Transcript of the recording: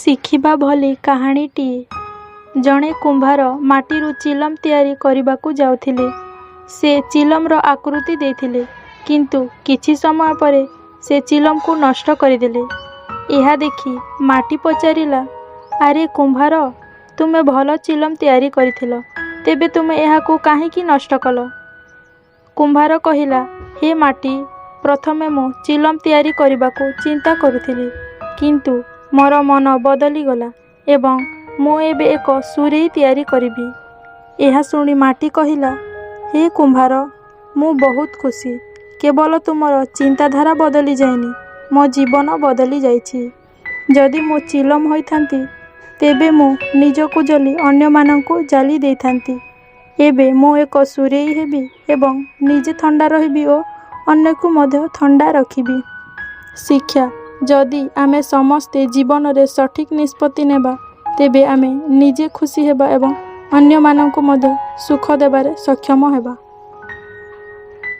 ଶିଖିବା ଭଳି କାହାଣୀଟିଏ। ଜଣେ କୁମ୍ଭାର ମାଟିରୁ ଚିଲମ ତିଆରି କରିବାକୁ ଯାଉଥିଲେ। ସେ ଚିଲମର ଆକୃତି ଦେଇଥିଲେ, କିନ୍ତୁ କିଛି ସମୟ ପରେ ସେ ଚିଲମକୁ ନଷ୍ଟ କରିଦେଲେ। ଏହା ଦେଖି ମାଟି ପଚାରିଲା, "ଆରେ କୁମ୍ଭାର, ତୁମେ ଭଲ ଚିଲମ ତିଆରି କରିଥିଲ, ତେବେ ତୁମେ ଏହାକୁ କାହିଁକି ନଷ୍ଟ କଲ?" କୁମ୍ଭାର କହିଲା, "ହେ ମାଟି, ପ୍ରଥମେ ମୁଁ ଚିଲମ ତିଆରି କରିବାକୁ ଚିନ୍ତା କରୁଥିଲି, କିନ୍ତୁ ମୋର ମନ ବଦଳିଗଲା ଏବଂ ମୁଁ ଏବେ ଏକ ସୁରେଇ ତିଆରି କରିବି।" ଏହା ଶୁଣି ମାଟି କହିଲା, "ହେ କୁମ୍ଭାର, ମୁଁ ବହୁତ ଖୁସି। କେବଳ ତୁମର ଚିନ୍ତାଧାରା ବଦଳି ଯାଇନି, ମୋ ଜୀବନ ବଦଳି ଯାଇଛି। ଯଦି ମୁଁ ଚିଲମ ହୋଇଥାନ୍ତି, ତେବେ ମୁଁ ନିଜକୁ ଜଳି ଅନ୍ୟମାନଙ୍କୁ ଜାଳି ଦେଇଥାନ୍ତି। ଏବେ ମୁଁ ଏକ ସୁରେଇ ହେବି ଏବଂ ନିଜେ ଥଣ୍ଡା ରହିବି ଓ ଅନ୍ୟକୁ ମଧ୍ୟ ଥଣ୍ଡା ରଖିବି।" ଶିକ୍ଷା: ଯଦି ଆମେ ସମସ୍ତେ ଜୀବନରେ ସଠିକ୍ ନିଷ୍ପତ୍ତି ନେବା, ତେବେ ଆମେ ନିଜେ ଖୁସି ହେବା ଏବଂ ଅନ୍ୟମାନଙ୍କୁ ମଧ୍ୟ ସୁଖ ଦେବାରେ ସକ୍ଷମ ହେବା।